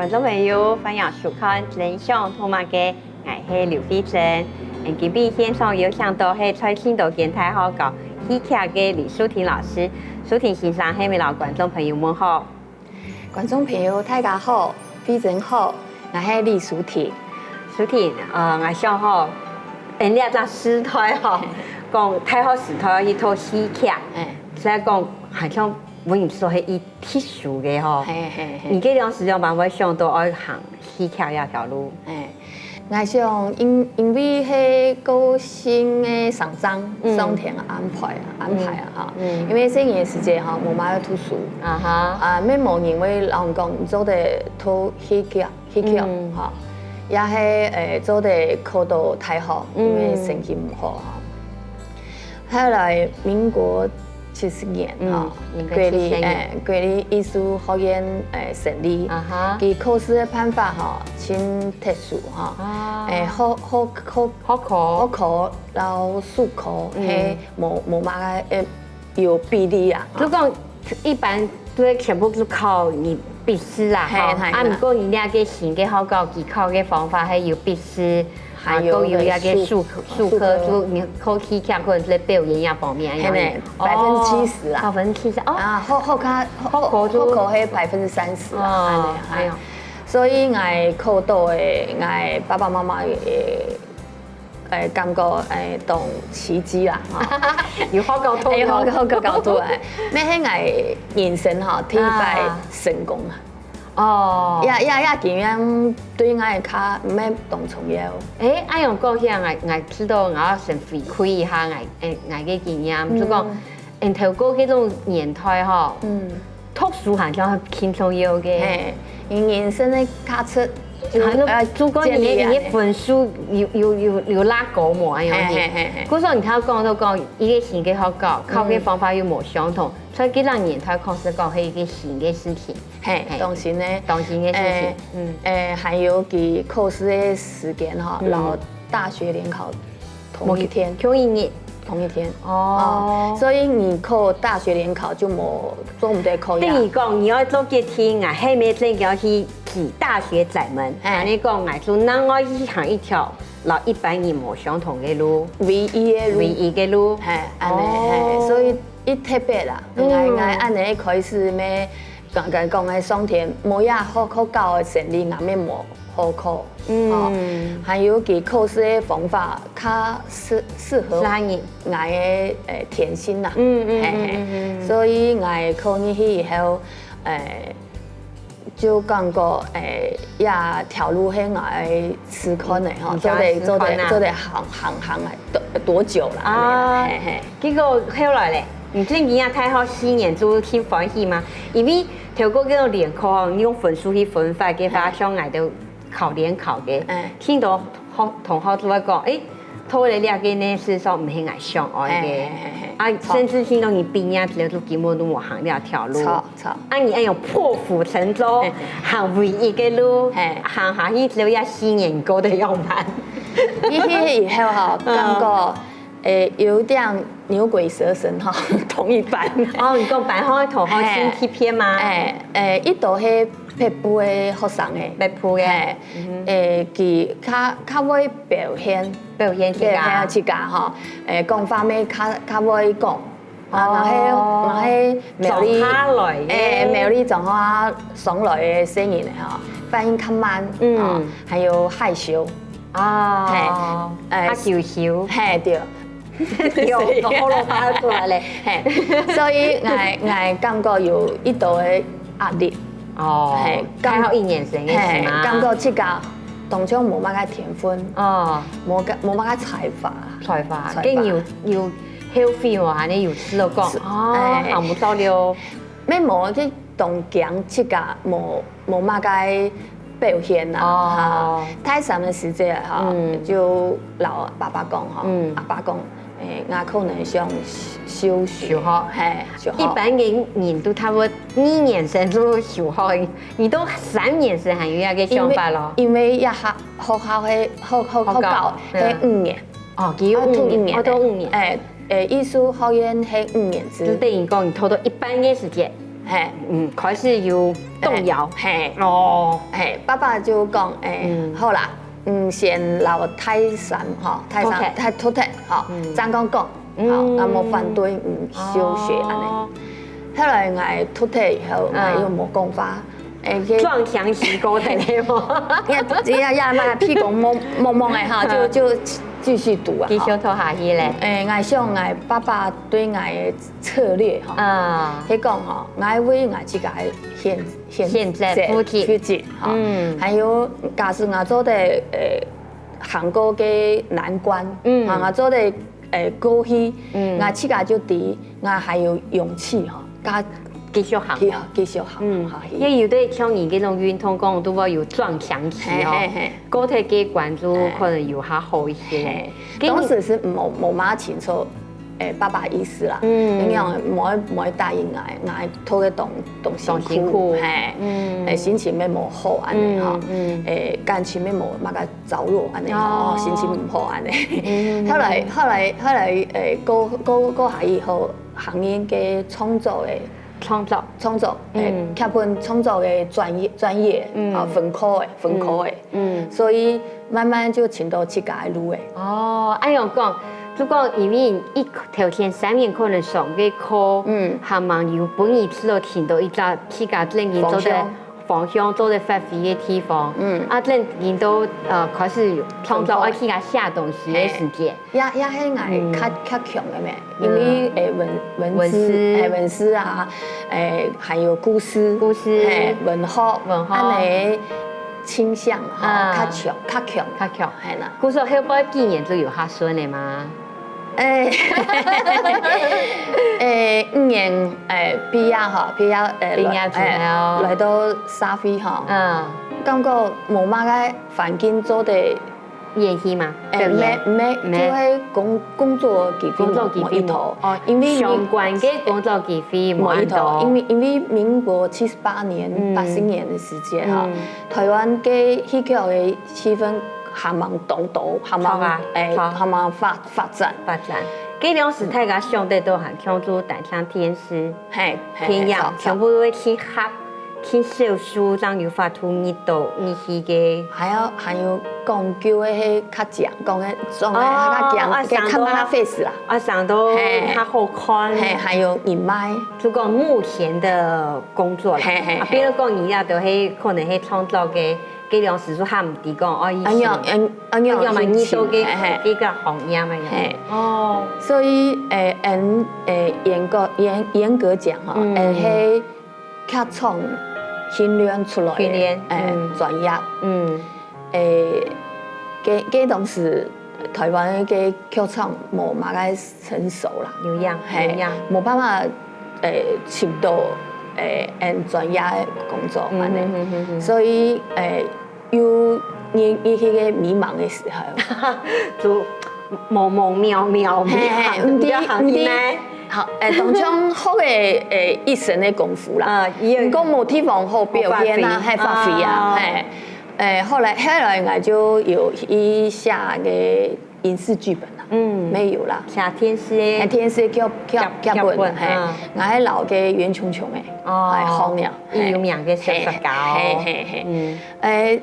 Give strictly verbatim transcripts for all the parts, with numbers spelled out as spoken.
觀眾朋友，歡迎收看《真想讀麼个》，𠊎係劉慧珍。嗯，今晡日現場有請到係在新竹縣大學教戲劇个李淑婷老師。淑婷先生，係毋係摎觀眾朋友問好？觀眾朋友，大家好，慧珍好，𠊎係李淑婷。淑婷，呃，𠊎想吼，嗯，這隻時代吼，講大學時代去讀戲劇，哎，所以講好像 分人做係一特殊个吼。嘿嘿嘿。你這樣時常嘛會想到愛行戲劇這條路？哎，𠊎想因，因為係個性个成長，嗯。上天安排啊，安排啊，嗯。哈。嗯。因為細人个時節哈，無麼个讀書。啊哈。啊，乜無人會摎你講，你做得讀戲劇，戲劇，嗯。哈。也係，誒，做得考到大學，因為，嗯。成績毋好哈。 後來民國七十年，嗯，吼，民國七十年。國立，誒，國立藝術學院，誒，成立。啊哈。佢考試个辦法吼，盡特殊吼。啊。誒，學，學，學，學科。學科摎術科，嗯。係無，無麼个，誒，有比例啊。就講一般都係全部都考你筆試啦，嘿，吼。嘿，啊，嘿。毋過你這個新个學校，佢考个方法係有筆試， 還有啊，還有該術，術科，術科。就你考戲劇可能係表演這方面，嘿呢，有無？百分之七十啊。哦，百分之七十，哦。啊，學，學科，學科就，學科係百分之三十啊，哦，恁呢，哎喲。所以𠊎考到个，𠊎爸爸媽媽也，誒，感覺，誒，當奇蹟啦，吼。有好高度。有好高，好高度，誒。該係𠊎人生吼，第一擺啊。成功啊。 哦。呀，呀，呀，經驗對𠊎較毋係當重要。誒，恁樣講起來，𠊎，𠊎知道𠊎愛先回饋一下𠊎，誒，𠊎个經驗，嗯。就講，嗯，透過這種年代吼，嗯。讀書還係盡重要个。嘿，你人生个價值就，還有，呃，就講你个，建立啊。你个分數有，有，有，有拉高無？恁樣呢。嘿，嘿，嘿，嘿。故所你頭講到講，一個新个學校，考个方法又無相同，嗯。所以這兩年代確實講係一個新个事情。 嘿，嘿，當新个。當新个事情，誒，嗯。誒，還有佢考試个時間吼，嗯。摎大學聯考同一天。無，同一日。同一天。哦。哦，所以你考大學聯考就無，做毋得考呀。等於講，你愛做決定啊，係毋係真个愛去去大學窄門？哎。恁呢講，𠊎就另外去行一條摎一般人無相同个路。唯一个路。唯一个路。嘿，恁呢，哦。嘿，所以一特別啦，嗯。𠊎，𠊎恁呢開始咩 講，講，講个上天，無也好好教个生理，𠊎乜無好考。嗯。哦，還有佢考試个方法較適，適合啥人？𠊎个，誒，天性啦。嗯，嗯，嘿，嘿。嗯，嗯，嗯。所以𠊎考入去以後，誒，就感覺，誒，這條路係𠊎試看个吼，嗯，做得，做得，試看啊。做得行，行，行來多，多久啦？啊。嘿，嘿。結果後來咧，你正經啊，大學四年就盡歡喜嗎？因為 透過這種聯考吼，你用分數去分法个話，哎。像𠊎兜考聯考个，哎。聽到學，同學都會講，誒，讀了這個呢，事實上毋係𠊎想愛个。哎，哎，哎，哎。啊，著。甚至聽到你畢業之後，都根本都無行這條路。著，著。啊，你愛用破釜沉舟，哎。行唯一个路，哎。行下去之後，這四年過得樣般。你去以後吼，嗯。感覺 誒，有點牛鬼蛇神吼，同一班。哦，你講班上个同學盡特別嗎？嘿。誒，誒，佢兜係北部个學生誒。北部个。嘿。嗯哼。誒，佢較，較會表現。表現自家。表現自家吼。誒，講話乜較，較會講。啊，哦。然後，然後苗栗，莊下來个。誒，苗栗莊下上來个細人仔吼，反應較慢，嗯。哦，還有害羞。 哦，嘿，呃，較嬌羞。嘿，對。有，所以，學老話出來咧。嘿，所以𠊎，𠊎感覺有一兜个壓力。哦，嘿，感，還好一年生个係嗎？嘿，感覺自家當像無麼个天分，哦。無个，無麼个才華。才華，才華。該有，有後悔無？恁呢有試著講，是，哦，哎。行毋到了。乜無，就當驚自家無 無麼个表現啦，哦。哈。大三个時節哈，嗯。就摎爸爸講哈，嗯。阿爸講，誒，𠊎可能想休學。休學。嘿，休學。一般个人都差不多二年生就休學，你都三年生還有這個想法咯？因為，因為這下學校係，學，學，學校，學校，嗯。係五年。哦，佢有五年，啊，讀五年。哦，讀五年。誒，誒，藝術學院係五年制。就等於講你讀到一半个時間，嘿，嗯，開始有動搖。嘿，哦，嘿，爸爸就講，欸，嗯，好啦，嗯，先摎大三吼，大三，讀冊。讀，讀冊吼，嗯，正講講，嗯，吼，啊無反對，嗯，休學恁呢。哦。後來𠊎讀冊以後，嗯，𠊎又無講話，欸，去撞牆期過的呢無？也，也，也嘛，屁股摸，摸摸的哈，就，嗯，就繼續讀啊，繼續讀下去咧。吼。欸，𠊎想𠊎爸爸對𠊎的策略哈，啊，佢講吼，𠊎為𠊎自家現 現，現在負責。負責哈。嗯。還有，假使𠊎做得，呃，行過个難關，嗯，啊，𠊎做得，呃，過去，嗯，𠊎自家就知，𠊎還有勇氣哈，佮繼續行。繼，繼續行，嗯，下去。也有的像你這種運動講，都會有撞牆期哦，嘿，嘿，嘿。過忒這關就可能有較好一些。嘿。 當時是無，無麼清楚，欸，爸爸意思啦。嗯。因為無，無答應𠊎，𠊎讀个當，當辛苦，當辛苦。嘿，嗯。欸，心情也無好恁呢吼，嗯，嗯。欸，感情也無麼个著落恁呢吼，哦。心情毋好恁呢。嗯。後來，後來，後來，欸，過，過，過下以後，行業个創作个 創作。創作，欸，嗯。劇本創作个專業，專業，嗯。啊，分科个，分科个。嗯，嗯。所以慢慢就尋到自家个路欸。哦，恁樣講，就講因為一頭前三年可能上个課，嗯。還吂有分你知道尋到一隻自家正經做得方向。方向做得發揮个地方。嗯。啊，正經到，呃，開始創作，分科个。愛去該寫東西个時間。嘿。 也，也係𠊎較，嗯。較強个咩，因為，嗯。欸，文，文字，文字。欸，文字啊，欸，還有故事，故事。嘿，文學，文學。恁呢傾向吼，啊。較強，較強。較強。嘿啦。故事後背幾年就有較順个嗎？欸，欸，五年，欸，畢業吼，畢業，欸，畢業之後。欸，來到社會吼，嗯。感覺無麼个環境做得 演戲嗎？欸，表演？無，無，無。就係工，工作機會無，工作機會無，無一套。哦，因為相關个工作機會無恁多。無一套，因為，因為民國七十八年、嗯。八十年个時間哈，嗯。臺灣个戲曲个氣氛還吂當多，還吂，著啊，欸，著。還吂發，發展。發展。該量時大家想得到還像做單像電視、嘿，嘿，電影，嘿，著，著。全部都會去合 去小說，正有法度入到入去个。還有，還有講究个係較靚，講个，講个較靚，哦，啊，个看他face啦。啊，生到嘿。較好看。嘿，還有人脈。就講目前的工作啦。嘿，嘿，啊，嘿。比如講，你也都係可能係創作个，个量時數還毋知講，哦，以前。恁樣，恁，恁樣恁樣嘛，心情，入到个，嘿，嘿。个个行業嘛，嘿。哦。所以，欸，恁，欸，嚴格，嚴，嚴格講吼，嗯。欸，係 劇場訓練出來个，訓練，欸，嗯。專業。嗯。欸，該，該當時臺灣个劇場無麼个成熟啦。有影，嘿，有影。無辦法，欸，尋到，欸，恁專業个工作，嗯，恁呢。嗯，嗯，嗯，嗯。所以，欸， 有，你，你去个迷茫个時候。就茫茫渺渺，嘿，嘿，毋知，毋知行去哪。毋知，好，欸，當像學个，欸，一身个功夫啦。啊，也毋過無地方好表演啊，好發揮。嘿，發揮啊，啊。嘿。欸，後來，後來𠊎就有去寫个影視劇本啦，嗯。也有啦。寫電視个。欸，電視劇，劇，劇本，劇本，嘿。嗯。𠊎還摎个袁瓊瓊欸，哦。欸，好了，嘿。有名个小說家哦。嘿，嘿，嘿。嗯。欸，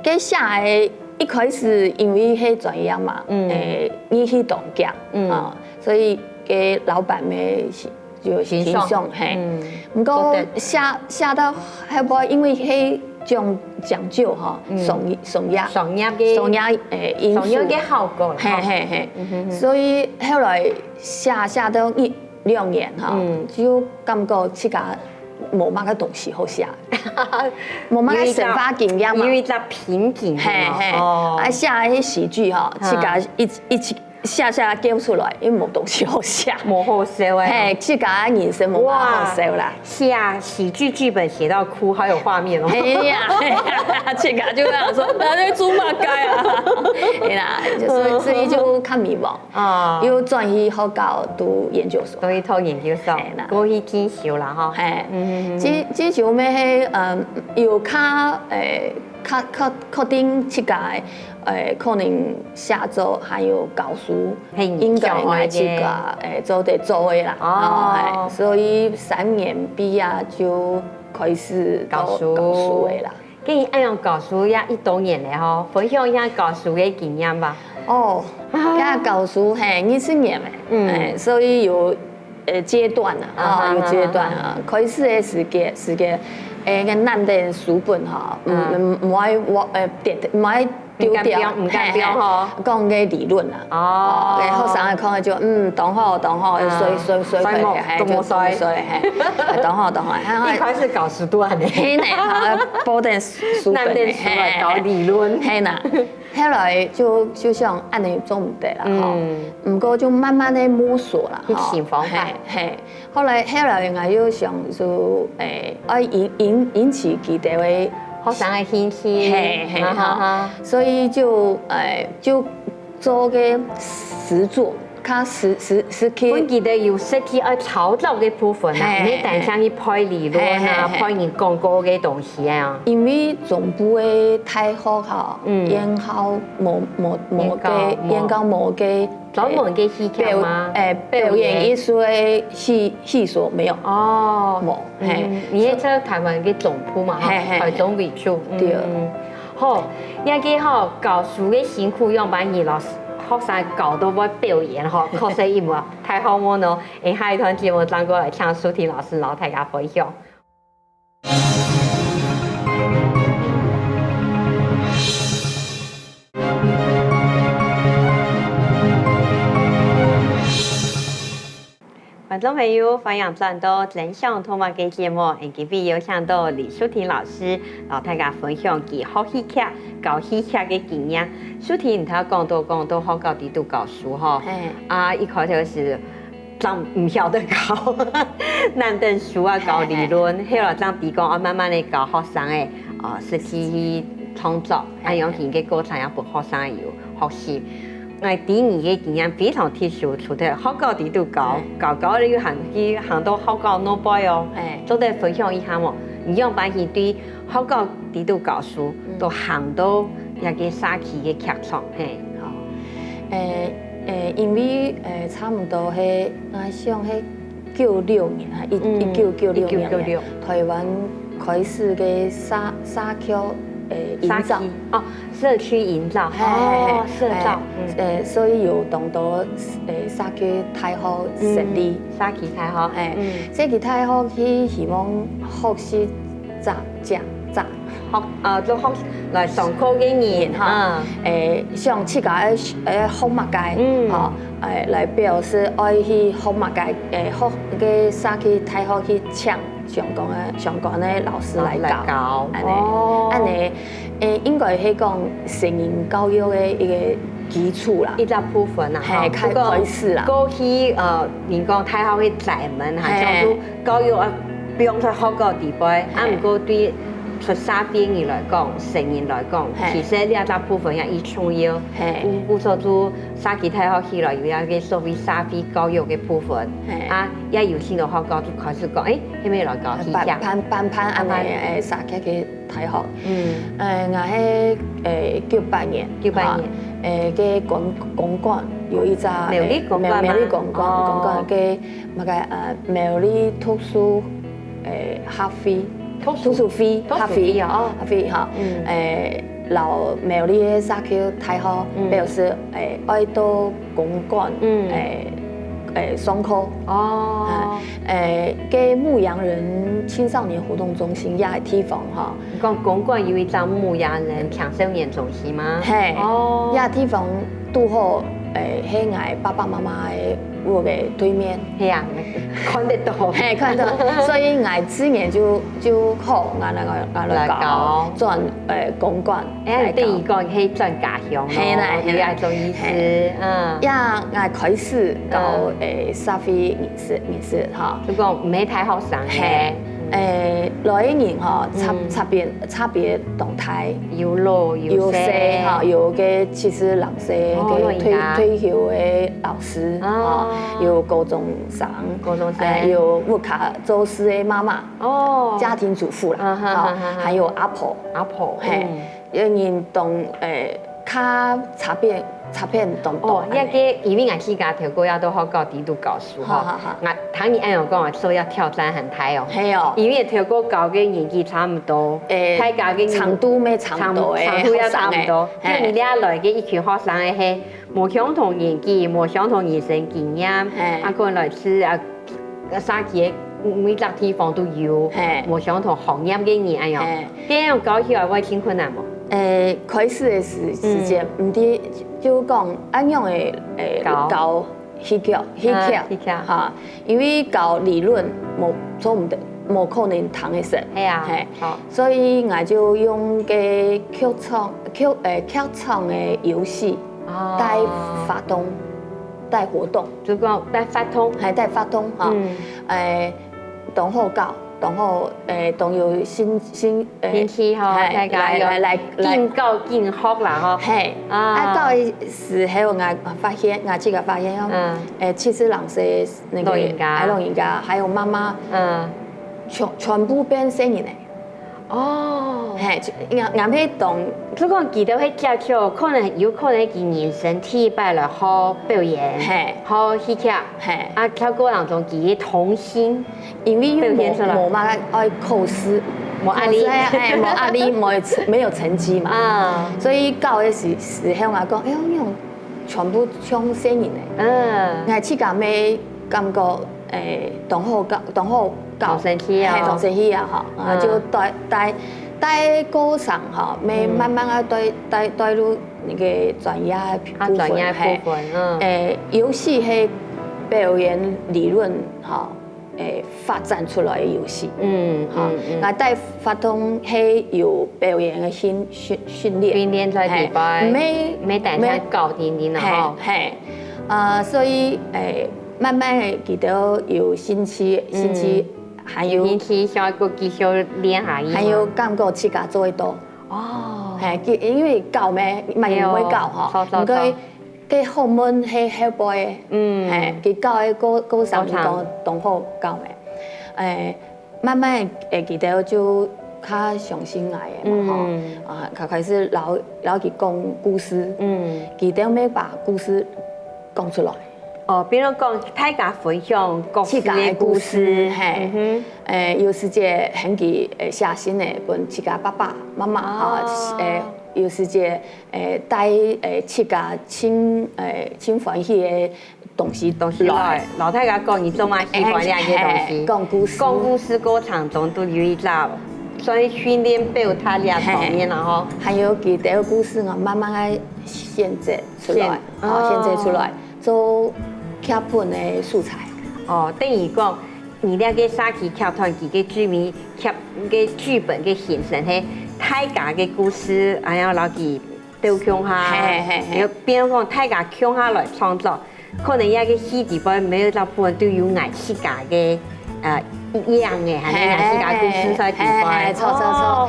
該寫个一開始因為係專業嘛，嗯。欸，義氣當強，嗯。啊，所以該老闆乜就欣賞，欣賞，嘿。嗯。毋過寫，做得。寫到後尾，因為係講，講究吼，嗯。商業，商業。商業个，商業，欸，因素。商業个效果啦，嘿，吼。嘿，嘿。嗯哼哼。所以後來寫，寫到一， 兩年哈，嗯。就感覺自家無麼个東西好寫，無麼个生活經驗嘛。有一隻，有一隻瓶頸，嘿，嘿。哦。啊，寫个喜劇哈，嗯。自家一，一直寫寫噭出來，因為無東西好寫。無好笑欸。嘿，自家人生無麼个好笑啦。哇，寫喜劇劇本寫到哭，好有畫面哦。哎呀，哎呀，自家就想說，那在做麼个啊？對啦，就所以，所以就較迷茫。 哦。又轉去學校讀研究所。轉去讀研究所，嘿啦。過去進修啦，吼。嘿，嗯，嗯，嗯。進，進修乜係，嗯，有較，欸，較，較確定自家个，誒，可能寫作還有教書，係，應該𠊎自家，誒，做得做个啦。哦。哦，係，所以三年畢業就開始教，教書。教書个啦。 該恁樣教書也一多年了吼，分享一下教書个經驗吧。哦，啊。這教書，嘿，二十年了，嗯。哎，所以有，呃，階段啊，啊，啊，有階段啊。啊，啊。開始个時節，時節，哎，該難得書本吼，嗯，嗯。嗯，毋愛，呃，跌，毋愛丟掉，毋敢丟，毋敢丟吼。嘿，嘿，講个理論啊。哦。哦，該學生看就，嗯，當好，當好，哦。衰，衰，衰，衰，嘿，嘿，就當衰，嘿，當好，當好，嘿，嘿。一開始教書都恁樣。嘿呢，啊，補點 書本个，難得出來搞理論。嘿，嘿啦。後來就，就想恁樣做毋得啦，吼。嗯。毋過就慢慢个摸索啦，吼。去想方法。嘿，嘿。後來，後來𠊎又想說，誒，愛引，引，引起佢兜个學生个興趣。嘿，嘿，啊哈哈。吼。所以就，誒，就做个實作，較實，實，實際。分佢兜有實際愛操作个部分啊，嘿，毋係單淨去背理論啊，嘿，嘿，嘿。背人講過个東西啊。因為中部个大學吼，嗯。院校無，無，無个，院校無。院校無个，專門个戲劇嗎？表，誒，表演藝術个系，系所沒有。哦。無，嘿。嗯，你係在台灣个中部嘛，吼，嘿，嘿，嘿。台中為主。嗯，對。嗯。好，這个吼，教書个辛苦樣般，你老師 學生搞到會表演吼，確實一幕太好玩咯。誒，下一段節目轉過來，請淑婷老師摎大家分享。觀眾朋友，歡迎轉到《真想讀麼个》節目，今晡日有請到李淑婷老師，摎大家分享佢學戲劇、教戲劇个經驗。淑婷，你頭講到講到學校裡肚教書吼，嘿。啊，一開頭係正毋曉得教，難等書啊，教理論，嘿，嘿。後來正知講，啊，慢慢个教學生个，啊，實際去創作，嘿，恁樣形个過程也分學生有學習。 𠊎知你个經驗非常特殊，除忒學校裡肚教，嗯。教教了又行去，行到學校外背哦。哎。做得分享一下無？你樣般去對學校裡肚教書，嗯。到行到這个社區个劇場，嘿。哦。誒，誒，因為，誒，差毋多係，𠊎想係九六年啊，一，嗯，一九九六年，一九九六。台灣開始个社，社區，誒，營造。社區，哦， 社區營造，嘿，嘿，嘿，哦，社造，哎，嗯。哎，所以有當多，哎，社區大學成立。嗯，社區大學，哎，嗯。社區大學佢希望學習者，者，者。學，啊，就學來上課个人，人哈。嗯。哎，像自家愛，愛學麼个，嗯。吼，哎，來表示愛去學麼个，哎，學个社區大學去請 相關个，相關个老師來教，來教，恁呢，哦。恁呢，誒，應該係講成人教育个一个基礎啦。一隻部分啦，嘿，吼。開，不過，開始啦。過去，呃，人講大學个窄門，哈，嘿。像係教育啊，放在學校裡背，啊，嘿。毋過對出社會人來講，成人來講，嘿。其實這隻部分也已重要。嘿。故，故所就社區大學起來，有一个所謂社會教育个部分，嘿。啊，也有新的學校就開始講，誒， 係毋係來教戲劇？辦，辦，辦，辦恁呢，辦。誒，社區个大學。嗯。誒，𠊎係，誒，九八年，九八年。哈，誒，个公，公館有一隻，苗栗公館嗎？誒，苗，苗栗公館，哦。公館个，麼个，呃，苗栗讀書，誒，學會，讀書，讀書會，讀書會，學會，哦。學會，哈。嗯。誒，摎苗栗个社區大學，嗯。表示，誒，愛到 公館，嗯。誒，誒，上課。哦。誒，誒，个牧羊人青少年活動中心這地方吼。你講公館有一隻牧羊人青少年中心嗎？嘿，哦。這地方堵好，誒，係𠊎爸爸媽媽个屋个對面。係啊，看得到。嘿，看得到。所以𠊎自然就，就好，𠊎來，𠊎來搞，來搞。轉，誒，公館。 誒，來搞。等於講係轉家鄉咯，係啦，係啦。有這種意思，嘿。嗯。也，𠊎開始搞，嗯。誒，社會人士，人士，哈。就講毋係大學生个。嘿。嗯。誒，來个人吼，差，嗯。差別，差別當大。有老有細。有細，哈，有个七十零歲，哦，个退，老人家。退休个老師，哦。哈，有高中生，高中生。誒，有屋下做事个媽媽。 哦。家庭主婦啦，啊哈，哈，哈，哈。還有阿婆。阿婆，嘿，嗯。因為當，誒，較差別差別當多。哦，那个因為𠊎自家頭過也都學校底肚教書哈，好好好𠊎聽你恁樣講，所以要挑戰很大哦。係哦因為頭過教个年紀差毋多，誒大家个程度乜差毋多誒程度也差毋多。學生誒就你這來个一群學生个係無相同年紀，無相同人生經驗，係啊，可能來自啊，社區个每隻地方都有係，無相同行業个人恁樣係。這樣教起來會真困難無？誒，開始个時時節，毋知就講恁樣个誒教教戲劇，戲劇啊戲劇哈，因為教理論無做毋得，無可能聽得識。係啊係，好所以𠊎就用个劇場劇誒劇場个遊戲哦帶活動，帶活動，就講帶活動，還帶活動哈，嗯誒，當好教，當好誒，當有新新誒興趣吼，係大家要來來來來緊教緊學啦吼。嘿，啊啊，到个時候，我發現，我自己發現哦，嗯誒，其實人是那個老人家哎老人家，還有媽媽，嗯，全全部變細人了。哦，嘿，就俺俺係當就講佢兜係接觸，可能有可能佢人生第一擺來學表演，嘿學戲劇，嘿啊，跳過當中佢个童心因為又表現出來無無嘛愛考試，無壓力考試哎，無壓力，無沒有成績嘛，啊，所以教个時時候啊講，哎喲，你全部像細人呢。嗯，𠊎自家乜感覺，誒，當好教，當好教，當生趣啊嘿，當生趣啊，哈，啊，嗯就帶帶帶過程哈，乜嗯慢慢啊帶帶帶入那個專業啊，部分，專業嘿部分，嗯，誒，遊戲係表演理論哈，誒，發展出來个遊戲。嗯哈嗯，嗯，啊，帶活動係有表演个訓訓訓練，訓練在裡背嘿，沒沒單單教定定了嘿吼，嘿，啊，所以誒，慢慢个佢兜有興趣，興趣還有興趣想要繼續練下去嘛，還有感覺自家做得到。哦，嘿，佢因為教咩，嘛毋會教吼，嘿哦，著著毋過著該學問係後背个，嗯嘿，佢教个過過程過程當當好教咩，誒，慢慢誒，佢兜就較相信𠊎个嘛吼，嗯啊，較開始摎摎佢講故事，嗯，佢兜乜把故事講出來。哦，比如講大家分享各自自家个故个故事事，，嘿嗯，誒，有時節喊佢誒寫信誒，分自家爸爸媽媽哈，哦誒，有時節誒帶誒自家盡誒盡歡喜个東西哼，東西來，摎大家講，你做麼喜歡這个東西？嘿講故事講故事過程中都有一隻，所以訓練表達這方面啦吼。還有佢兜故事哦，慢慢个選擇出來，選哦，哦選擇出來做劇本个素材。哦，等於講，你這个社區劇團佢个劇名劇个劇本个形成係大家个故事，還要摎佢鬥共下，嘿嘿嘿然後變講大家共下來創作，可能這个戲底背每一隻部分都有𠊎自家个呃影个，還係𠊎自家故事在底背。嘿嘿嘿，著著著哦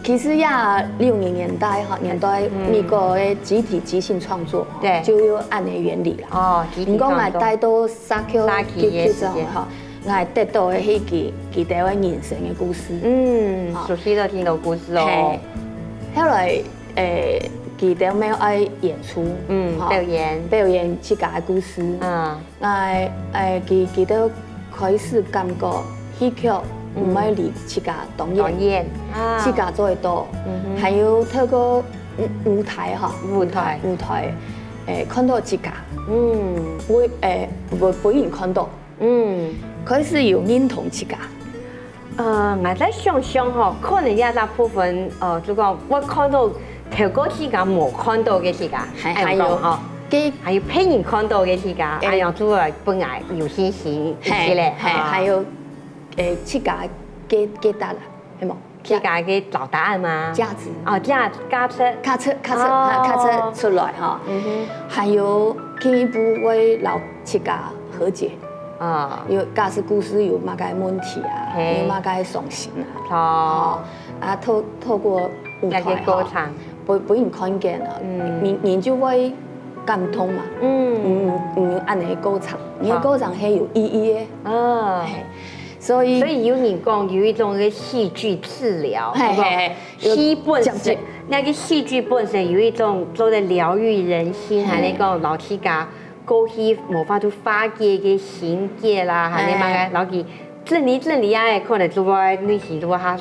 其實呀，六零年代哈，年代嗯美國个集體即興創作，對就有恁个原理啦。哦，集體毋過創作。𠊎帶到社區社區个劇劇時間場哈，𠊎得到个係佢佢兜个人生个故事。嗯啊，熟悉了聽到故事哦嘿。，後來誒，佢兜乜愛演出，嗯，哈表演。表演自家个故事。嗯𠊎誒佢佢兜開始感覺戲劇毋愛離自家當遠，導演啊，自家做得到，嗯哼還有透過舞舞台哈，舞台舞台誒看到自家，嗯會誒會會人看到，嗯。開始有認同自家。呃，𠊎在想像吼，可能這隻部分，呃，就講𠊎看到頭過自家無看到个自家，還恁樣講吼，還有還有別人看到个自家，誒恁樣就會分𠊎有信心一息咧。嘿，啊還有誒自家个个答案，係無？自家个找答案嗎？價值，哦，價價值，價值價值哦啊價值出來哈，嗯還有進一步會摎自家和解。哼，啊，有假使故事有麼个問題啊，嘿有麼个傷心啊，哦，啊透透過舞台那个過程，不不人看見啊，嗯你你就會感動嘛，嗯，嗯嗯，恁个過程，你个好過程係有意義个，啊，嘿，所以所以有人講有一種个戲劇治療，嘿嘿嘿，有戲本身講講該个戲劇本身有一種做得療癒人心，嗯。還係講摎自家過去無法度化解个心結啦，還係麼个，嘿。摎佢整理整理啊，可能就會內心就會較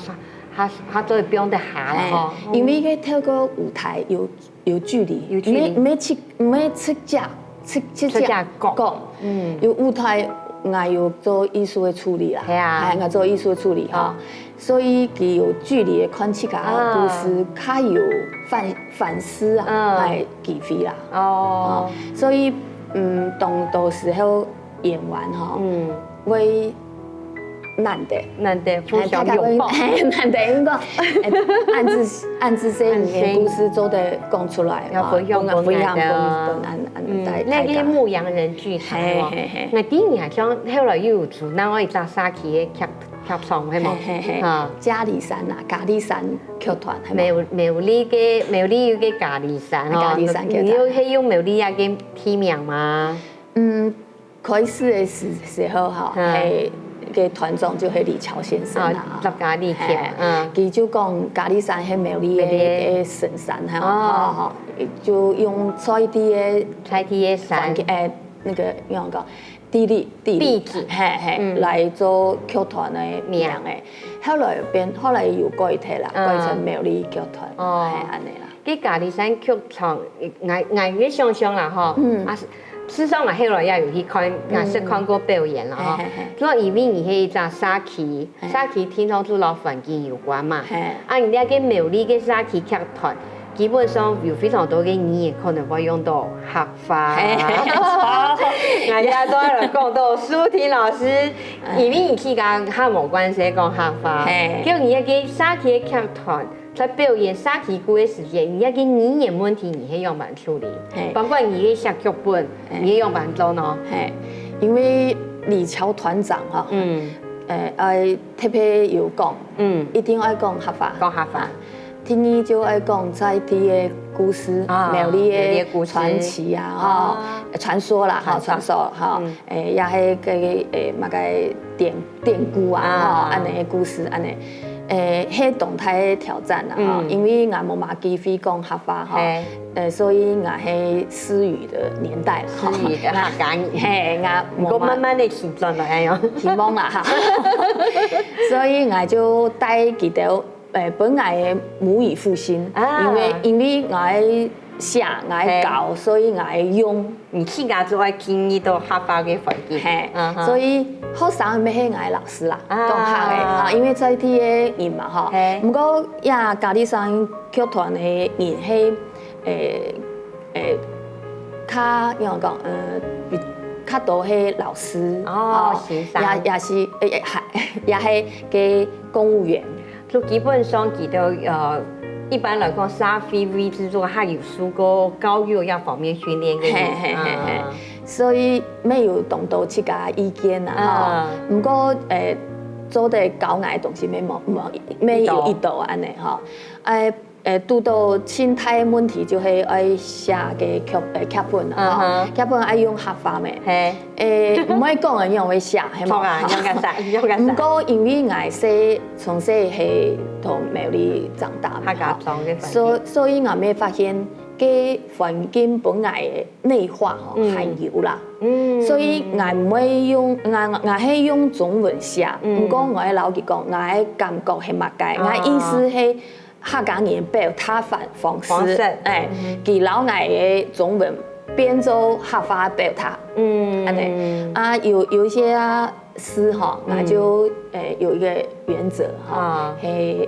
較較做得放得下啦吼。嘿，因為个透過舞台有有距離，有距離。毋係毋係直毋係直接直直接直接講。講，嗯。有舞台，𠊎有做藝術个處理啦，係啊。哎，𠊎做藝術个處理吼。哦。 所以佢有距離个看自家个故事，啊。較有反反思啊，嗯。个機會啦。哦。哦，所以嗯，當多時候演員吼，嗯。會難得，難得互相擁抱。哎，大家會，嘿，難得，因為講，哎，恁仔細，恁仔細个故事做得講出來，愛分享分分分分分分分，嗯，大大家。該个牧羊人劇團哦，嘿嘿嘿。該第二下像後來又有組另外一隻社區个劇劇場，係無？嘿嘿嘿。啊。嘉梨山啊，嘉梨山劇團，係無？苗苗栗个苗栗有个嘉梨山吼，嘉梨山劇團。你有係用苗栗啊个地名嗎？嗯，開始个時時候吼，嗯。係个團長就係李喬先生啊，哦，作家李喬，嘿，嗯。佢就講嘉梨山係苗栗个苗栗个个神山吼，哦。吼，吼，就用在地个在地个山。環境，哎，那個，仰般講？ 地理地理，地址。嘿嘿，嗯。來做劇團个名个。名。後來變，後來有改忒啦，嗯。改成苗栗劇團，哦。嘿，恁仔啦。該嘉梨山劇場，𠊎𠊎个想像啦吼，嗯。啊，事實上𠊎後來也有去看，嗯。也係看過表演啦吼。嘿嘿嘿。主要因為你係一隻社區，嘿。社區聽說就摎環境有關嘛。嘿。啊，你這个苗栗个社區劇團， 基本上有非常多个語言可能會用到客話。嘿，著。𠊎這下都愛來講到舒婷老師，因為你自家較無慣勢講客話，嘿。叫你个社區个劇團在表演社區歌个時節，你个語言問題你係仰般處理？嘿。包括你个寫劇本，嘿。你係仰般做呢？嘿，因為李喬團長吼，嗯。呃，愛特別有講，嗯。一定愛講客話。講客話。啊， 第二就愛講在地个故事，啊，苗栗个傳奇啊，苗栗个故事。吼，啊。傳說啦，吼，傳說。傳說，吼，嗯。誒，也係个，誒，麼个典典故啊，啊。吼，恁仔个故事，恁仔。誒，係當大个挑戰啦，吼，嗯。因為𠊎無麼个機會講客話，吼，嘿。誒，所以𠊎係失語个年代啦，吼。失語个客家人。嘿，𠊎無麼个。毋過慢慢仔起轉來，哎喲。希望啦，哈。所以𠊎就帶佢兜 誒，分𠊎个母語復興，啊。因為因為𠊎寫，𠊎教，嘿。所以𠊎用。你自家就愛進入到客話个環境。嘿，嗯哼。所以學生乜係𠊎个老師啦，啊。講客个，啊，因為在地个人嘛，吼。嘿。毋過呀，嘉梨山劇團个人係，誒，誒，較，仰般講，呃，比較多係老師，哦，吼，先生。也也係，誒，也也係个公務員。 就基本上佢兜，呃，一般來講，社會位置就較有受過教育這方面訓練个人。嘿，嘿，嘿，嘿。啊。所以乜有當多自家意見啊，吼。啊。毋過，誒，做得教𠊎个東西乜無，無，乜有一道恁仔，吼。誒，誒，堵到盡大个問題就係愛寫个劇，誒，劇本啊，吼。嗯哼。劇本愛用客話咩？嘿。 誒，毋會講个，你仰會寫，係無？著啊，仰結煞，仰結煞。毋過因為𠊎細，從細係同苗栗長大嘛，客家庄个環境。所，所以𠊎乜發現，該環境分𠊎个內化吼，嗯。還有啦。嗯。所以𠊎毋會用，𠊎，𠊎係用中文寫，嗯。毋過𠊎會摎佢講，𠊎个感覺係麼个，哦。𠊎意思係 客家語表達方，方式，方式。哎，嗯。佢摎𠊎个中文變做客話表達，嗯。恁仔。啊，有，有一些啊，字吼，嗯。𠊎就，誒，有一個原則吼，啊。係，誒，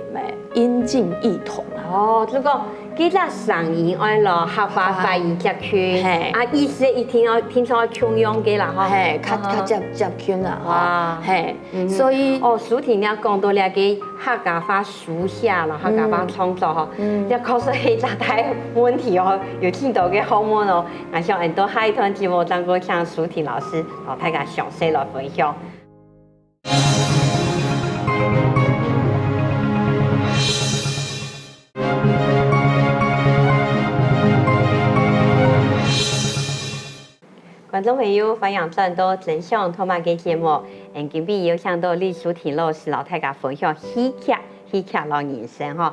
音近意同啊。哦，就講，這隻聲音愛摎客話發音接近，嘿。啊，意思一定要，聽說要共樣个啦，吼。嘿，較，啊。較接，接近啦，吼。哇。嘿。 嗯。所以哦，舒婷你講到這個客家話書寫啦，客家話創作吼，嗯。這確實係一隻大問題哦，有盡多个學問哦。𠊎想𠊎等下一段節目正過請舒婷老師，哦，大家詳細來分享。 觀眾朋友，歡迎轉到《真想讀麼个》節目。嗯，今晡日有請到李舒婷老師，摎大家分享戲劇、戲劇摎人生吼。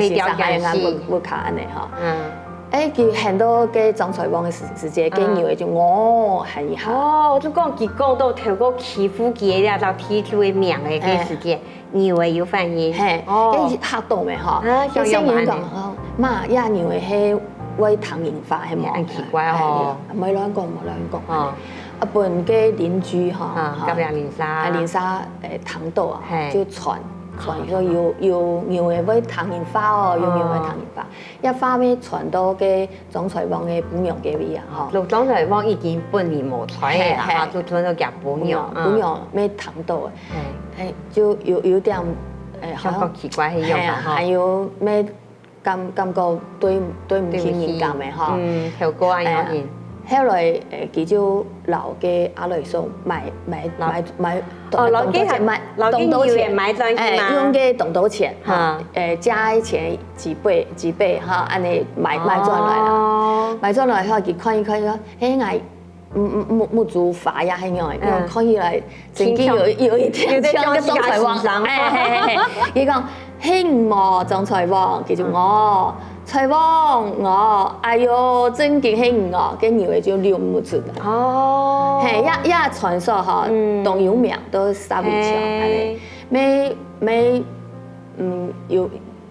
个先生，還有𠊎屋屋下恁呢吼。嗯。哎，佢喊到該張彩芳个時時節，該牛仔就哦喊一下。哦，就講佢講到透過欺負佢个這隻地主个名个該時節，牛仔有反應。嘿，哦，該嚇到咩吼？啊，小小人講，哦，媽，這牛仔係會聽人話，係無？很奇怪哦。哎，莫亂講，莫亂講。哦。啊，分該鄰居吼，啊，隔壁鄰舍。啊，鄰舍，誒，聽到啊，嘿。就傳傳說有有牛仔會聽人話哦，有牛仔會聽人話。 這話乜傳到該張彩芳个餔娘該位啊，吼。就張彩芳已經分人無睬个啦，嘿，嘿。啊，就傳到厥餔娘，餔娘，嗯。餔娘乜聽到个，嘿。哎，就有有點，哎，好像，感覺奇怪个樣子，嘿，吼。還有乜感感覺對對毋起人家个，吼。對毋起，嗯，透過恁樣形。哎呀，後來，誒，佢就摎該阿雷叔買買買買，哦，摎該當多錢買，摎該當多錢，牛仔買轉去嘛。哎，用該當多錢，哈，哈。誒，借个錢 幾倍幾倍哈，恁呢買買轉來啦。哦。買轉來後，佢看一看，佢講：「嘿，𠊎目目目珠花呀，恁樣，嗯。看起來真經有有一點有點像該張彩芳。」像是佢个先生。哎，嘿嘿嘿，佢講：係你無，張彩王，佢就我，彩王我，哎喲，正經係你哦，該牛仔就溜毋出來。哦，係，這這傳說吼，當有名，都沙尾橋恁呢，每每嗯有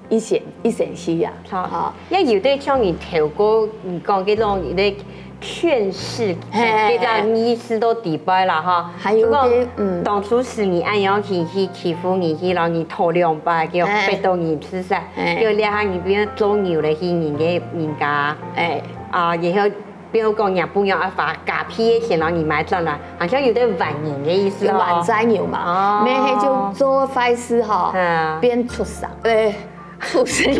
一線一線西啊，吼，也有兜像你頭過你講該種有兜勸世，該種意思都底背啦哈。還有个，嗯，當初係你恁樣去去欺負你，去摎你討兩百，結果逼到你自殺，結果這下你變做牛了去人个人家，哎，啊，然後比如講若餔娘阿發假皮个錢摎你買轉來，好像有兜還人个意思哦。還債牛嘛，哦，沒係就做壞事哈，變畜生，哎。 畜生，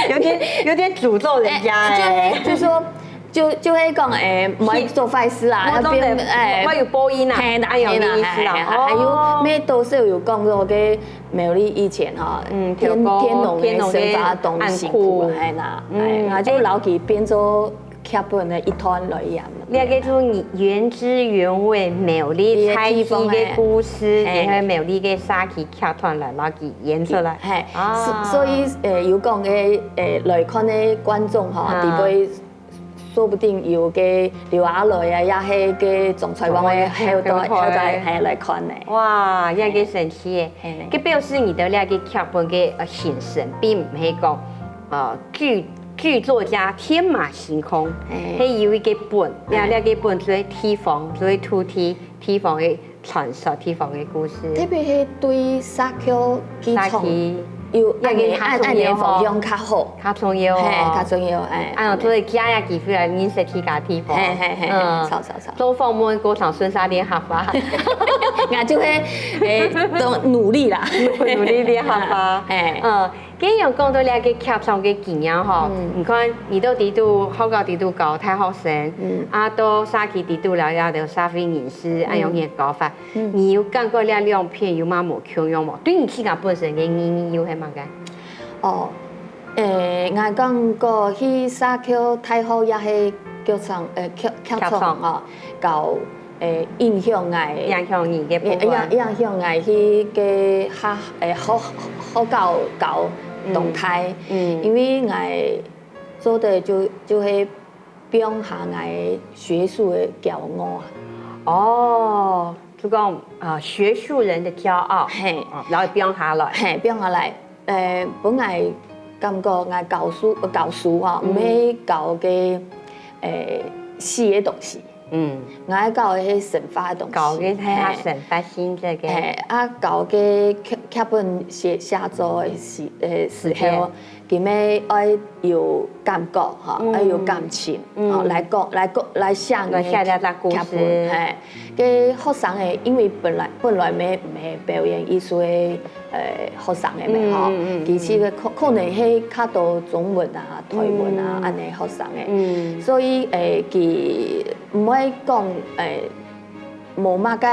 有點有點詛咒人家哎，就就說就就會講哎，莫做壞事啊，莫做的，莫有報應啊，哎，哎有意思啊，還有咩都是有講到个苗栗以前哈，嗯，天天龍个生活當辛苦，哎呐，哎，那就摎佢變做劇本个一段來演。 這个就原汁原味苗栗在地个故事，然後苗栗个社區劇團來摎佢演出來。係，所以呃有講个呃來看个觀眾吼，底背說不定有个劉阿雷啊，也係个張彩王个後代後代還來看呢。哇，這个神奇耶！該表示你的這个劇本个呃形成，並毋係講呃劇劇作家天馬行空，係有一个本，這這个本就係地方，就係土地，地方个傳說，地方个故事。特別係對社區基層有恁呢恁呢方向較好，較重要哦，係較重要，哎，哎喲，所以加一機會來認識自家地方，係係係，嗯，好好好，做訪問過程順續練客話，那就會誒，都努力啦，努力練客話，哎，嗯。 該樣講到這个劇場个經驗吼，你看你到底都學校底都教大學生，啊到社區底都了解到社會人士，恁樣个教法，你有感覺這兩片有麼無共樣無？對你自家本身个意義又係麼个？哦，誒，𠊎感覺去社區大學也係劇場，誒，劇劇場吼，教 誒，影響𠊎，影響你个部分。影影響𠊎去个學誒學學校教動態，因為𠊎做得就就係放下𠊎學術个驕傲啊。哦，就講啊，學術人的驕傲，係，然後放下來，係，放下來。誒，本來感覺𠊎教書教書吼，毋係教个誒死个東西。 嗯，𠊎教个係生活个東西，教个係生活性質个。誒，啊，教个劇劇本寫寫作个時誒時候，佢乜愛有感覺吼，愛有感情，吼，來講來講來寫來寫這隻故事，係，个學生誒，因為本來本來乜毋係表演藝術个 誒學生个嘛吼，其實个可可能係較多中文啊、台文啊恁呢學生个，所以誒佢毋會講誒無麼个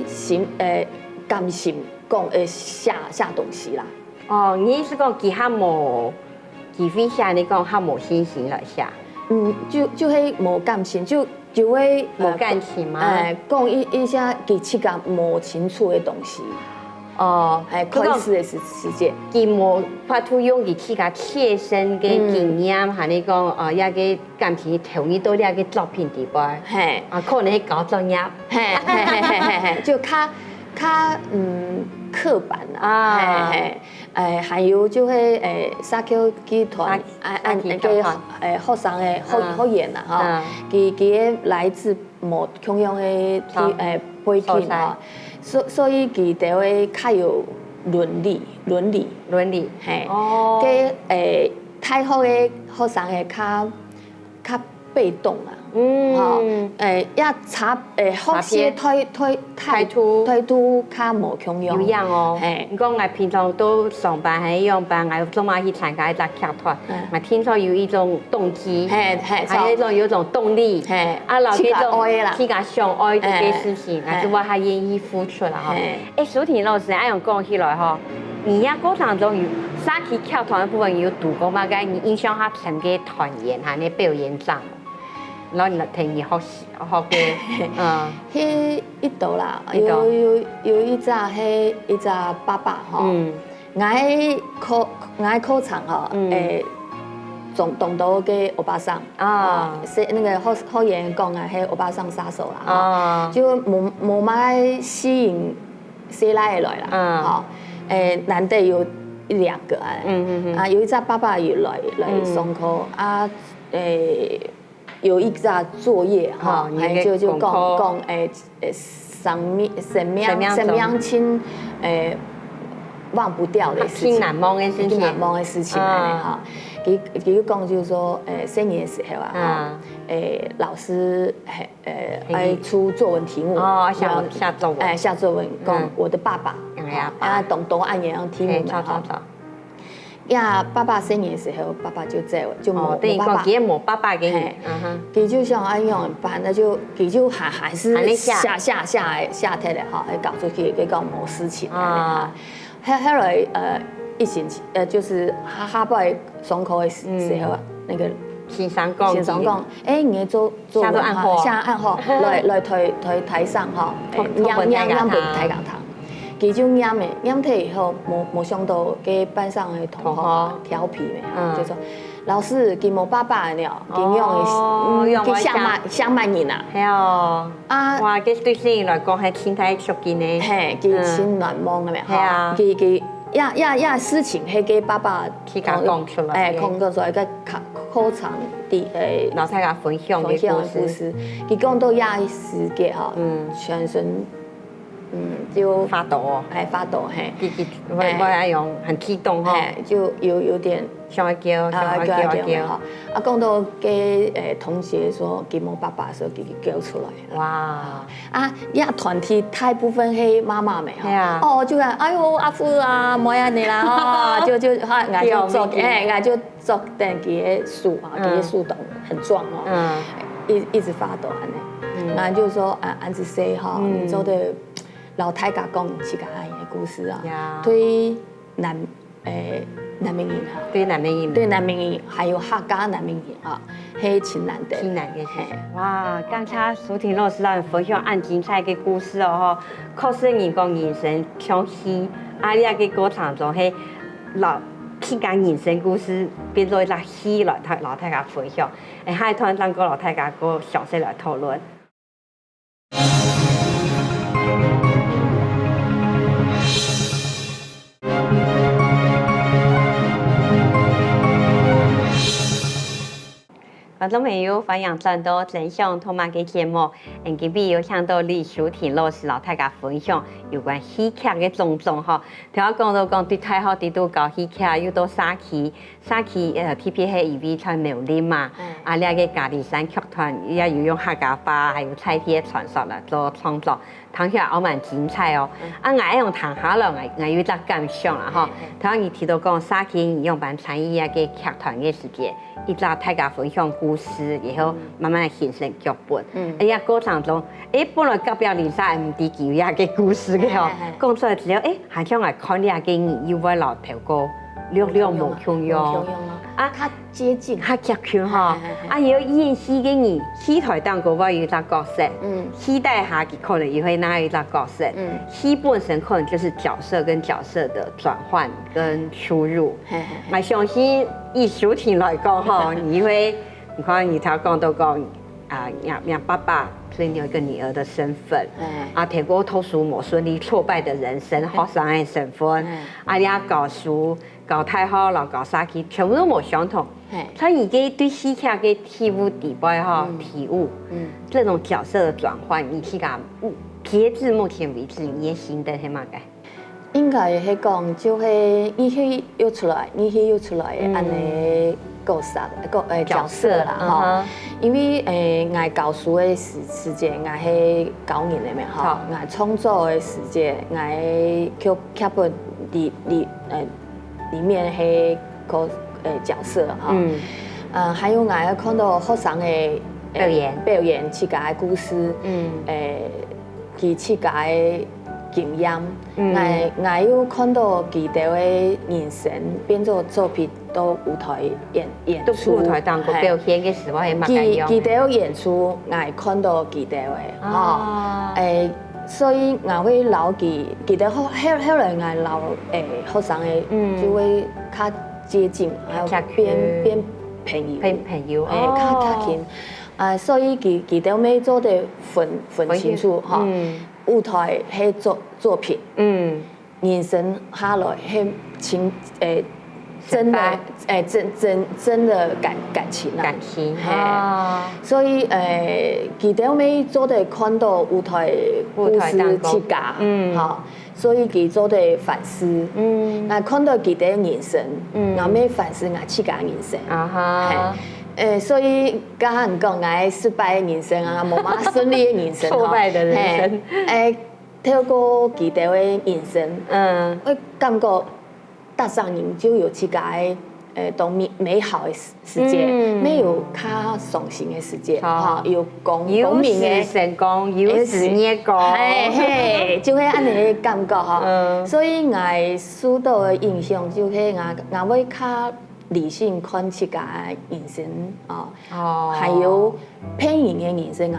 心誒甘心講誒寫寫東西啦。哦，你意思講佢較無機會寫，你講較無信心來寫？嗯，就就係無甘心，就 就會無感情嘛。誒，講一一下佢自家無清楚个東西。哦，誒，開始个時時節，佢無法度用佢自家切身个經驗，還係講哦，這个感情投入到這个作品底背，係，啊，可能係搞專業，係係係係係，就較較嗯刻板啦，啊，係係。 誒，還有就係誒社區劇團，啊啊个誒學生个學學員啦吼，佢佢个來自無共樣个地誒背景吼，所所以佢兜會較有倫理倫理倫理，係，哦，个誒大學个學生个較 較被動啊，嗯，吼，誒，也差，誒，學習態態態度態度較無共樣，有影哦。係，你講𠊎平常都上班還係上班，𠊎做麼个去參加一隻劇團，𠊎聽說有一種動機，係係，還有一種有一種動力，係，啊，然後這種自家愛啦，自家想愛這个事情，啊，就會較願意付出啦，吼。誒，淑婷老師，恁樣講起來吼，你這過程中有社區劇團个部分有讀過麼个？你印象較深个團員還係表演者？然後你來聽你學習學个，嗯，該一到啦，一到。有有有一隻，該一隻爸爸吼，嗯，𠊎个課𠊎个課程吼，嗯，誒，當當多个歐巴桑啊，啊，係那個學學員講啊，該歐巴桑殺手啦，吼，啊，就無無麼个吸引細倈仔來啦，嗯，吼，誒，難得有一兩個啊，嗯嗯嗯，啊，有一隻爸爸有來來上課啊，誒。 有一隻作業吼，哦，你个嘿，就就講功課。講，誒誒，生命生命生命中生命中，誒，忘不掉的事情，盡難忘的事情。盡難忘的事情，嗯，恁樣吼。佢佢就講就是說，誒，細人的時候啊，吼，嗯，誒，老師嘿，誒，嘿，愛出作文題目，哦，寫要寫作文，誒，寫作文，講嗯，我的爸爸，哎呀，啊，懂懂恁樣題目嘿，嘛，吼。著著著。 呀，爸爸細人个時候，爸爸就走了，就無，哦，等於講，無爸爸。佢也無爸爸个人，嘿，嗯哼。佢就想，哎，仰般，那就佢就還還是還在寫。寫寫寫寫忒了哈，搞出去，結果無事情了哈。啊。後後來，呃，一星期，呃，就是下下擺上課的時時候啊，嗯，那個先生講，先生講，哎，你的作作文哈，寫到恁好啊。寫恁好，來來台台台上哈，哎，讀讀分大家聽。唸唸唸分大家聽。 佢就唸誒，唸忒以後，無無想到該班上个同學啊，同學。調皮咩，嗯，就說：「老師，佢無爸爸了，佢仰會，哦，嗯，佢像麼像麼人啊？」係哦。啊，哇，這對細人來講還盡大个衝擊呢。嘿，佢盡難忘个咩，嗯，係啊，吼，佢佢呀呀呀，事情，該个爸爸自家講出來，哎，講出來，該課課程底，哎，摎大家分享个故事。分享个故事，佢講到呀時節吼，嗯，全身 嗯，就發抖哦。哎，發抖，嘿。佢佢會哎，會恁樣很激動吼。哎，就有有點想要噭，啊，想要噭，噭，噭。噭吼。啊，講到該，誒，同學說佢無爸爸个時候，佢佢噭出來。哇。啊，這團體大部分係媽媽咩吼。係啊。哦，就講，哎喲，阿富啊，莫恁樣啦，哦，就就哈，𠊎就做，有有有。哎，𠊎就 做等佢个手啊，嗯，佢个手動很壯哦，嗯，一一直發抖恁樣。嗯，然後就說啊，恁仔細吼，嗯，你做得摎大家講自家个故事啊，呀，對南誒南美人哈，對南美人，對南美人，還有客家南美人哈，係盡難得，盡難个事情。嘿，哇，感謝淑婷老師摎𠊎分享恁精彩个故事哦吼，確實人講人生像戲，啊，這个過程中係 摎自家人生故事變做一隻戲來大摎大家分享。誒，下一段正過摎大家過詳細來討論。觀眾朋友，歡迎轉到《真想讀麼个》節目。今晡日有請到李淑婷老師摎大家分享有關戲劇个種種吼。 頭下講到講，對大學裡肚教戲劇，又到社區，社區呃特別係因為在苗栗嘛，嗯，啊，這个嘉里山劇團也有用客家話，還有在地个傳說來做創作，聽起來也蠻精彩哦。嗯，啊，𠊎愛用聽下來，𠊎𠊎有一隻感想啦吼。嗯，嗯，頭下你提到講社區你用班參與這个劇團个時節，一直大家分享故事，然後慢慢形成劇本。嗯，哎呀，過程中，誒，本來隔壁鄰舍毋知佢有這个故事个吼，嘿嘿嘿，講出來之後，誒， 還像𠊎看這个人又會摎頭過略略無共樣。無共樣啊。啊，較接近。較接近吼。嘿嘿嘿。啊，有演戲个人，戲台頂高會有一隻角色，嗯，戲底下佢可能又會另有一隻角色，嗯，戲本身可能就是角色跟角色的轉換跟輸入。嘿嘿嘿。𠊎相信以淑婷來講吼，你會 你看你頭講到講，啊，讓讓爸爸，所以你有一個女兒的身份，哎，啊，透過讀書無順利、挫敗的人生，哎，學生的身份，哎，啊，你也教書、教大學，摎教社區，全部都無相同。哎，所以你這對戲劇个體悟底背吼，嗯，體悟，嗯，這種角色的轉換，你自家，嗯，截至目前為止，你的心得係麼个？ 應該係講，就係你戲又出來，你戲又出來，嗯，恁呢角色，角誒角色啦，角色，吼。嗯哼。因為誒，𠊎教書个時時節，𠊎係教人个嘛，吼。好。𠊎創作个時節，𠊎劇劇本裡裡呃裡面係個誒角色，吼。嗯。呃，還有𠊎看到學生个誒表演。表演自家个故事，嗯。誒，佢自家个經驗，𠊎𠊎有看到佢兜个人生變做作品到舞台演演出，都舞台當中表現个時候，係麼个佢佢樣？兜演出，𠊎看到佢兜个吼，啊誒，所以𠊎會摎佢佢兜後後後來𠊎摎誒學生个就會較接近，還有較變近變朋友，朋朋友誒，較較哦近。啊，所以佢佢兜乜做得分分清楚吼，嗯舞台係作作品，嗯，人生下來係情誒真的實在誒真真真的感感情啊，感情嘿啊，所以誒佢兜乜做得看到舞台故事舞台當中自家，嗯吼，所以佢做得反思。嗯𠊎看到佢兜人生，嗯𠊎乜反思𠊎自家人生。啊哈，誒，所以剛剛講𠊎失敗的人生啊，無麼順利的人生吼，挫敗的人生嘿，誒，透過佢兜个人生，嗯會感覺大上癮就有自家个誒當美美好的時時節，嗯乜有較傷心的時節，好吼，有光光有明的時。成功，有時月光，嘿嘿，就係恁樣个感覺吼。嗯所以𠊎受到的影響就係𠊎𠊎會較理性看自家个人生哦，哦還有別人个人生，𠊎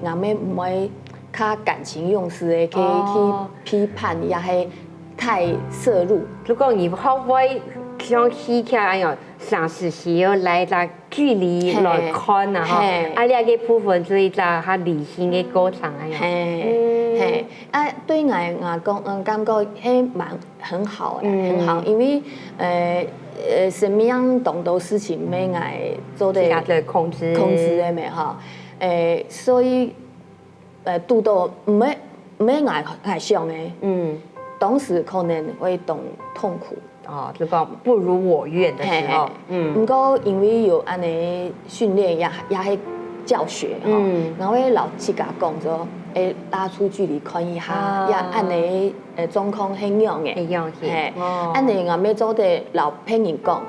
个𠊎乜毋會較感情用事的去、哦去批判，也係太涉入。如果你學會像戲劇恁樣，常時需要來一個距離來看啊，吼，嘿啊，這個部分就係一個較理性个過程啊，嘿，嘿，啊，對𠊎來講，嗯，感覺係蠻很好的，很好，因為呃呃，生命當多事情乜𠊎做得自家做控制，控制个咩吼，誒，所以呃，堵到毋係毋係𠊎𠊎想个，嗯，當時可能會當痛苦。哦，就講不如我願的時候嘿，嗯，毋過因為有恁樣訓練，也也係教學吼，嗯然後會摎自家講說，誒，拉出距離看一下，啊也恁樣誒狀況係樣个，係樣个嘿，哦恁樣𠊎乜做得摎別人講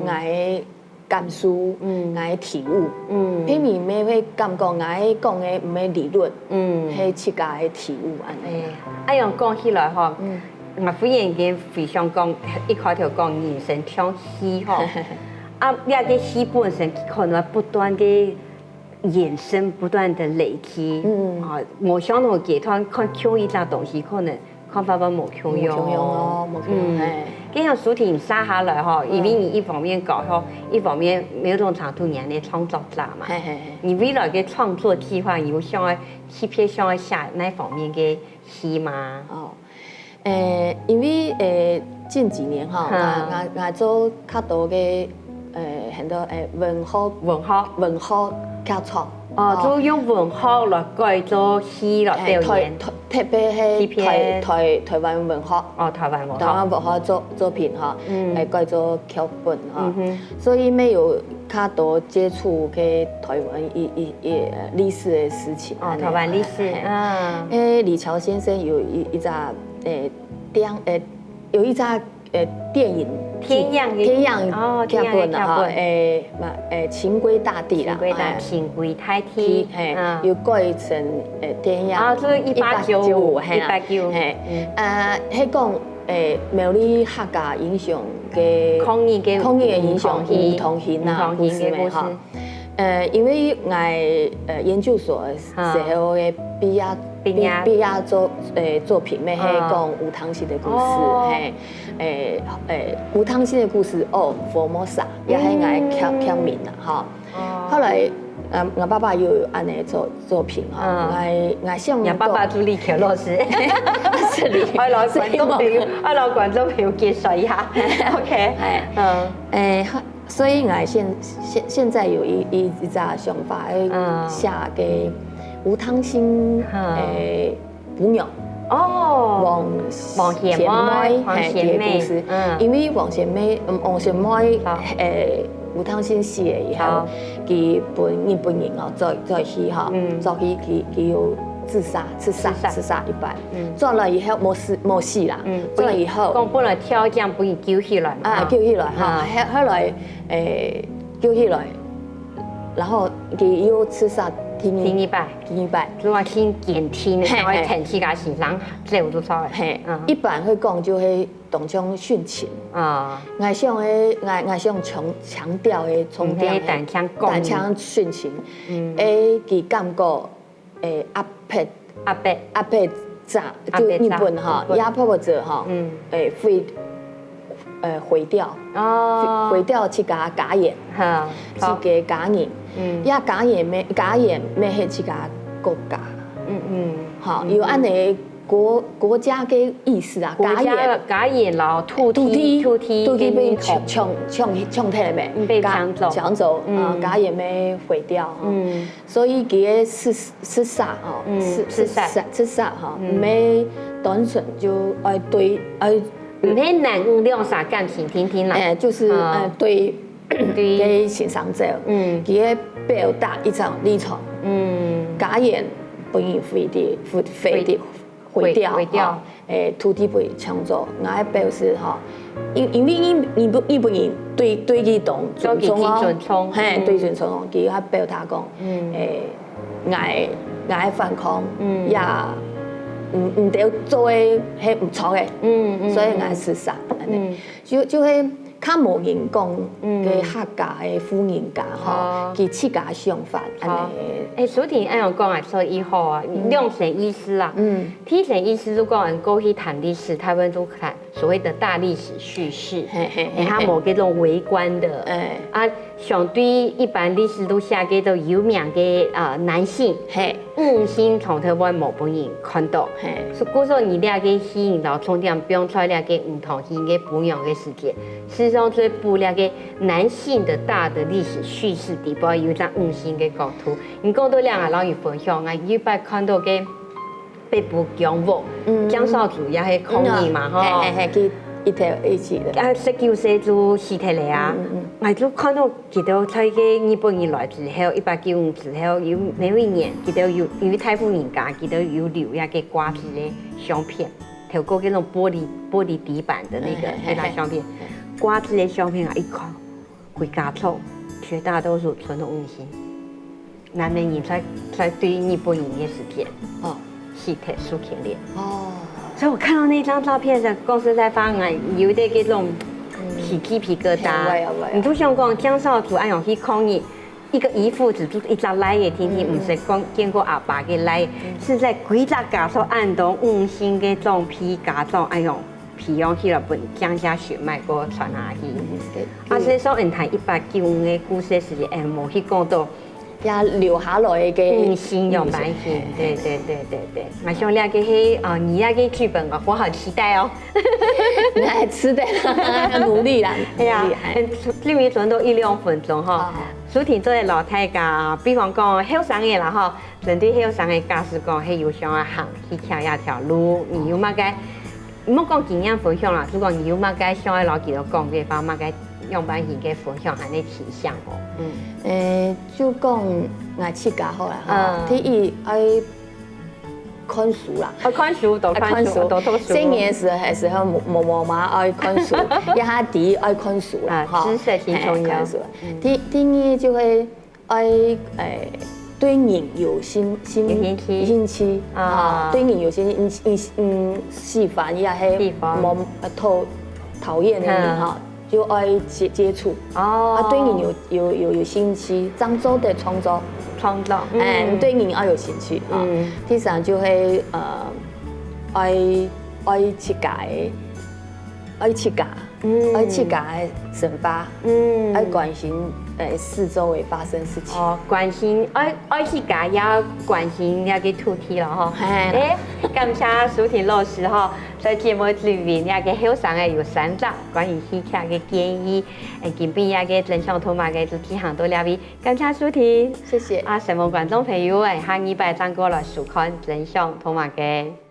，𠊎感受，𠊎體悟，嗯別人乜會感覺𠊎講个毋係理論，嗯係自家个體悟恁樣。哎，哎，恁樣講起來吼，嗯我忽然間回想講，一開頭講人生像戲吼，啊，這個戲本身可能不斷个延伸，不斷的累積，嗯啊，無相同階段看共一隻東西，可能看法會無共樣無共樣哦，無共樣，嗯嘿。跟樣蘇婷下下來吼，因為你一方面教學，一方面某種程度你也創作者嘛，嘿嘿嘿。你未來个創作計劃，你有想要特別想要寫哪方面个戲嗎？哦，誒，因為誒近幾年吼，嗯𠊎𠊎𠊎做較多个誒很多誒文學文學文學劇場哦，就用文學來改做戲來表演。誒台台特別係戲劇台台台灣文學，哦，台灣文學。台灣文學作作品吼，嗯誒改做劇本吼嗯，哼，所以乜有較多接觸个台灣一一一歷史个事情。哦，恁樣台灣歷史，嘿嗯，誒，李喬先生有一一隻誒電誒有一隻誒電影天樣的天樣哦劇本啊，天樣的劇本誒嘛誒情歸大地啦，情歸大哎情歸大地，嘿，嗯，有改成誒電影，啊，這個一八九五，嘿啦一八九五，嘿嗯，啊，係講誒苗栗客家英雄个抗日个抗日个英雄吳桐興吳桐興啊吳桐興个故事故事咩吼。呃，因為𠊎呃研究所時候个畢業畢業畢業作誒作品，乜係講吳湯興个故事，哦嘿，誒誒吳湯興个故事哦，Formosa，也係𠊎劇劇名啦吼。後來，嗯，我爸爸又有恁樣作作品吼，嗯，𠊎𠊎想你爸爸朱立傑老師，是你愛老觀眾朋友，愛老觀眾朋友介紹一下，OK，哎嗯，誒，所以𠊎現現現在有一一一隻想法，嗯寫个吳湯興嗯誒餔娘，哦，黃黃賢妹賢妹黃賢妹嘿个故事，嗯因為黃賢妹，嗯，黃賢妹好誒吳湯興死了以後好，佢分日本人哦再再去吼嗯，再去佢佢有自殺自殺自殺自殺一擺嗯，轉來以後無死無死啦嗯，，轉來以後。講本來跳江分人救起來嘛，啊，救起來哈，啊後後來誒救起來，然後佢又自殺第二，第二擺。第二擺。就話先堅定，嘿，然後，嘿，挺自家先生走出來。嘿，嗯。一般會講就係當像殉情。啊。𠊎想个，𠊎，𠊎想強，強調个重點，毋係單淨講。單淨殉情。嗯。誒，佢感覺，誒，壓迫，壓迫。壓迫者，壓迫者。就日本吼，日本。壓迫者吼，嗯。誒，會，呃，毀掉。哦。毀掉自家家園。哈，自家家園。嗯。也家園乜，家園乜係自家國家。嗯，嗯。吼，嗯，有恁呢國，國家个意思啊，國家，家園。家園咯，土地，土地，土地，土地被搶，搶，搶，搶忒了咩？嗯，被搶走。家，搶走，嗯。啊，家園乜毀掉，吼。嗯。所以佢个自，自殺，吼，嗯，自，自殺。自殺，自殺，吼，嗯。毋係單純就愛對，愛毋係男女兩儕感情定定啦。誒，就係，啊。呃，對，對。對先生走。嗯。佢个表達一種立場。嗯。家園分人毀掉，毀，毀掉。毀，毀掉，毀，毀掉。吼，誒，土地被搶走，𠊎表示吼，因，因為日，日本，日本人對，對佢當尊重哦，對佢真尊重。嘿，嗯。對尊重哦，佢還表達講，嗯。誒，𠊎，𠊎反抗，嗯。也，毋，毋對做个，係毋著个，嗯，嗯，所以𠊎自殺，嗯。恁呢。嗯。就，就係 較無人講个客家个婦人家吼，哦。佢自家想法恁呢。哦。誒，淑婷恁樣講啊，所以好啊，嗯。兩層意思啊。嗯。第一層意思，如果𠊎過去談歷史，大部分都談所謂的大歷史敘事，嘿，嘿，嘿，然後無這種微觀的。嘿。啊，相對一般歷史都寫个都有名个，呃，男性。嘿。 女性從頭到尾無分人看到。嘿。所以故所你這個戲，然後重點放在這個毋同性个分享个時節，事實上在補這個男性的大的歷史敘事底背有一張女性个角度。你講到這個，然後有分享啊，有一擺看到个北埔江屋，嗯。江少祖也係抗議嘛，嗯，吼。嘿，嘿，嘿，佢一頭一起的。啊，十九歲就死忒了啊。嗯，嗯，嗯。𠊎就看到 佢兜在个日本人來之後，一八九五之後，有某一年，佢兜有，有一大戶人家，佢兜有留一個掛紙个相片，透過該種玻璃，玻璃底板的那個，嘿，嘿，那張相片，嘿。掛紙个相片啊，一看，歸家族絕大多數全都女性，男个人在，在對日本人个時間，哦。死忒受牽連。哦。所以我看到那張照片的時候，講實在話，𠊎有點該種，嗯。起雞皮疙瘩。嘿，有啊，有啊。你就想講，江少祖恁樣去抗議， 一個遺腹子就一隻倈仔，天天，嗯，嗯。毋識講見過阿爸个倈仔，嗯。現在歸隻家族恁多女性个長輩家長，哎喲，培養起來分江家血脈過傳下去。嗯，對。啊，所以說，𫣆談一八九五个故事時，哎，無去講到也留下來个女性樣般形，女性，對，對，對，對，對。嘿。𠊎想這個係，啊，你那個劇本，我，我好期待哦。來，期待，努力啦，哎呀，努力，嘿。嗯，這邊轉到一兩分鐘哈。好，好。 淑婷做得摎大家，比方講後生个啦吼，針對後生个假使講係有想要行戲劇這條路，你有麼个，毋好講經驗分享啦，就講你有麼个想要摎佢兜講个話，麼个樣般形个分享，恁呢提醒哦。嗯。誒，就講𠊎自家好啦吼，嗯。第一，愛 看書啦。哦，看書，多看書，愛看書。多讀書。細人个時候，還係愛摸，摸，摸嘛，愛看書，也較知愛看書啦，啊，吼。知識很重要。嘿，看書。嗯。第，第二就係愛，誒，對人有興，興，有興趣。興趣，啊。吼，對人有興趣，嗯，嗯，嗯，喜歡也係喜歡。無，呃，討，討厭个人，嗯。吼。 就愛接，接觸。哦。啊，對人有，有，有，有興趣，正做得創作。創作，嗯。哎，對人愛有興趣啊。嗯。第三就係，呃，愛，愛自家个，愛自家，嗯。愛自家个生活，嗯。愛關心，呃，四周圍發生事情。哦，關心，愛，愛自家也關心這個土地了吼。嘿。哎，感謝淑婷老師吼。 在節目裡面，這個後生个有三隻關於戲劇个建議，誒，今晡日个真想讀麼个就進行到這位，感謝收聽。謝謝。啊，承蒙觀眾朋友，誒，下禮拜正過來收看真想讀麼个。